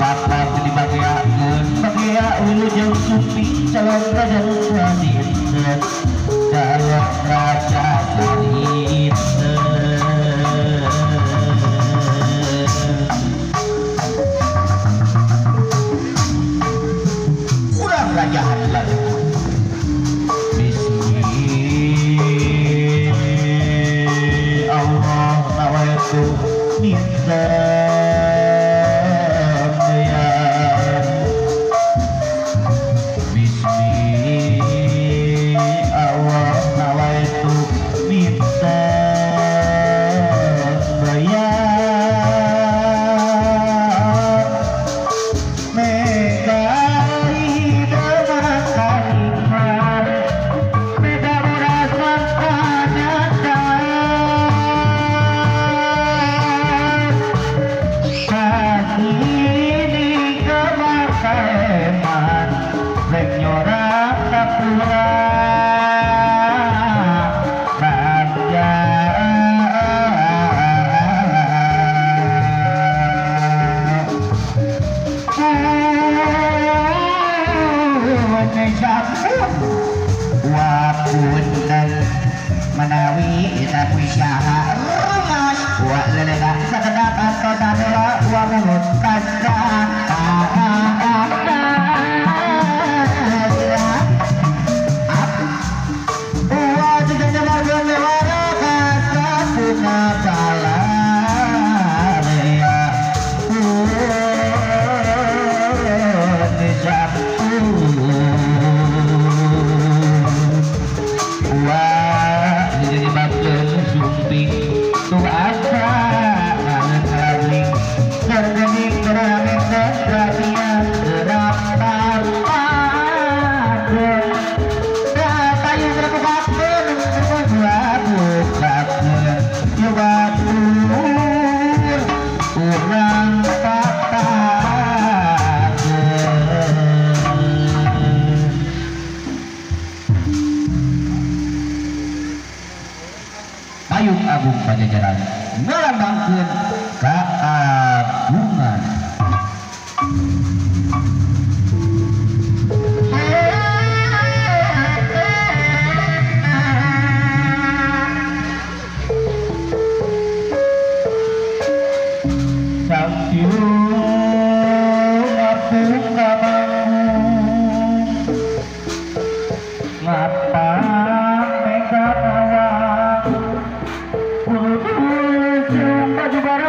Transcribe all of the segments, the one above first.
Bakal dibageakeun bagea wilujeng sumping calon raja sadinten calon raja sadinten. Kurang raja lagi. Bismi Allah nawaitu minta menawi ita puisyaha rungas wa lelega sakedap atau danela wa mulut kaca. Payung Agung Pajajaran ngalambangkeun keagungan. Ngapa mega awang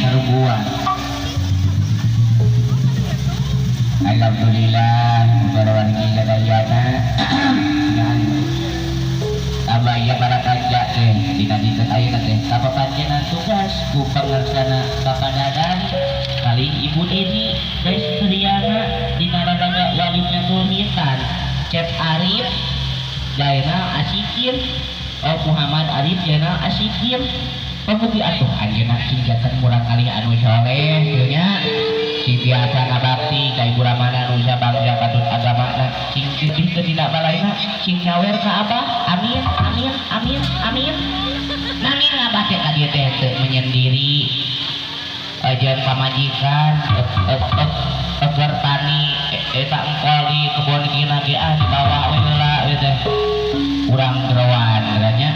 Sarungguan. Alhamdulillah wargi sadayana. Abaya para kanja teh dina dinten ayeuna teh kapapancenan tugas ku pangersana Bapak Dadan kali Ibu Dini Destriana dina raraga wali mitan Cep Arif Jainal Asikin oh Muhammad Arif Jainal Asikin pamugi atuh anjeunna sing janten murang kali anu soleh kieu nya si biasa ngabakti ka ibu ramana nu sabangsa katut agamana sing titih dina balaina sing nyawer ka abah amin amin amin amin nanging abah teh ka dieu teh teu menyendiri ajan pamajikan eger tani eta engkol di kebon kina ge ah dibawa we heula we teh urang jeroan nya.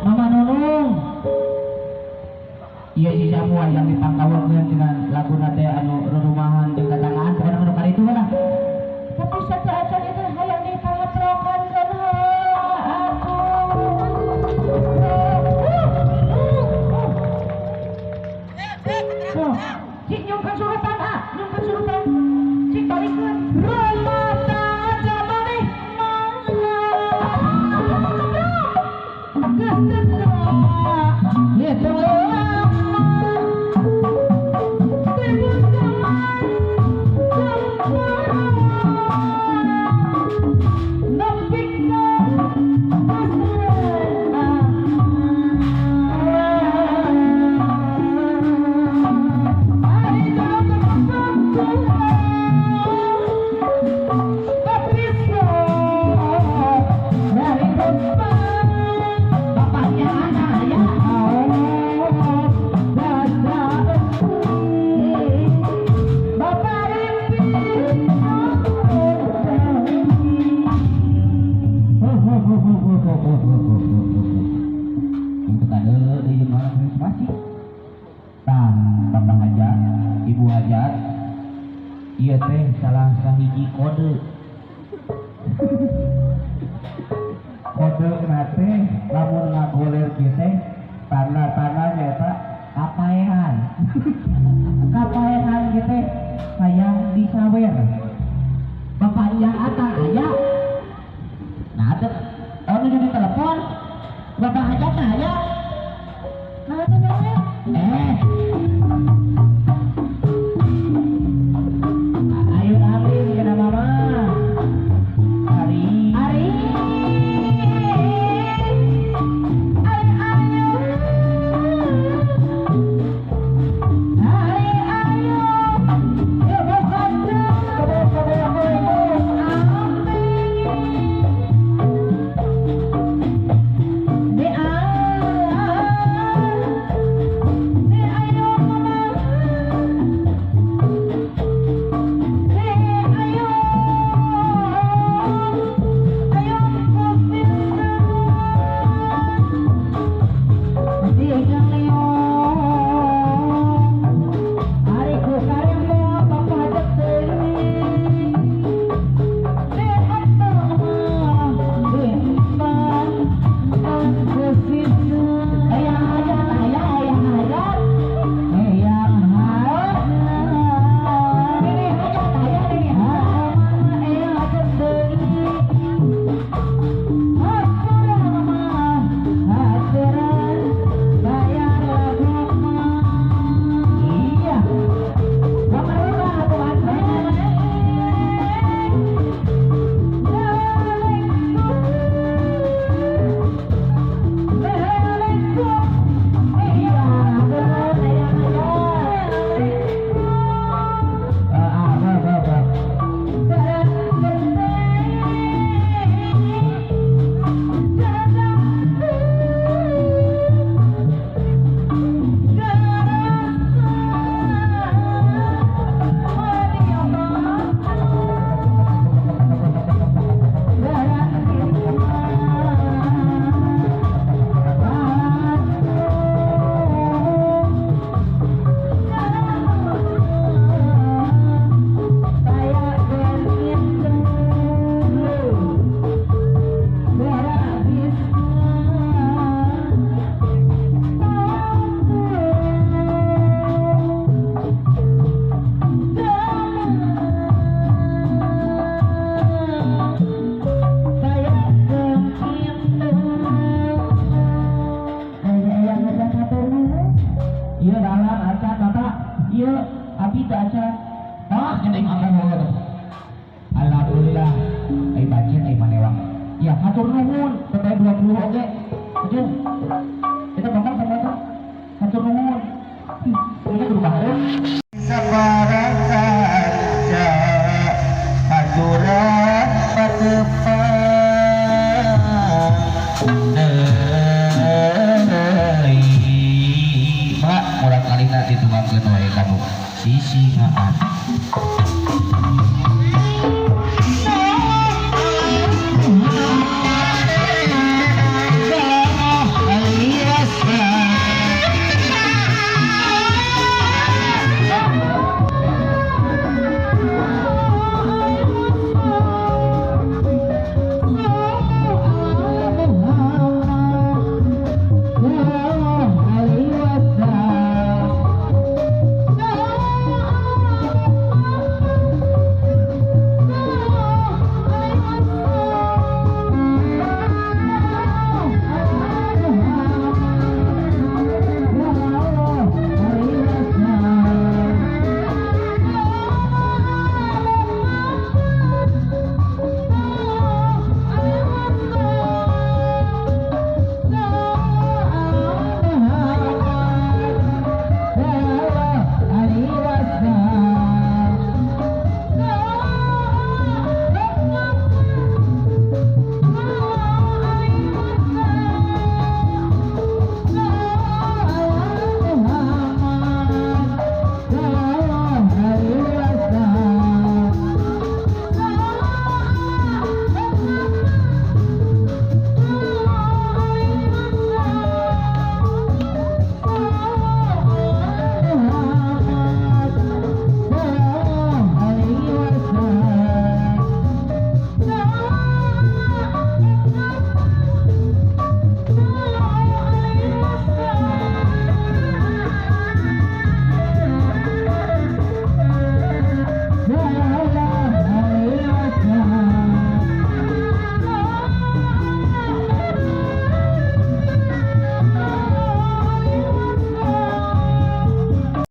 Mama Nunung. Hayang dipangkawangkeun cenah laguna teh anu rurumahan jeung tatanggaan, pokona mah nu karitu lah. Tapi sateuacan itu hayang dipangaprokan kan aku. Oh, cik nyungkeun surutan ah, nyungkeun surutan. Cik balikeun. Rumah tangga maneh mana? Geus teu Ibu hajat ieu teh salah sahiji kode. Kode na teh lamun ngagoler kieu teh tanda-tanda nyaeta kapaehan. Kapaehan kieu teh hayang disawer. Bapak iya atang aya. Nah teh anu jadi telepon Bapak hajat teh aya. Nah teh Alhamdulillah, ai bacin ai manewang. Ya hatur nuhun, sampai 20 oge. Aduh. Kita bakal sama tuh. Hatur nuhun. Ini berubah ya. Sabarang kaca aturan patepang Deui. Pak, murang kalina ditungangkeun wae kanu sisingaan.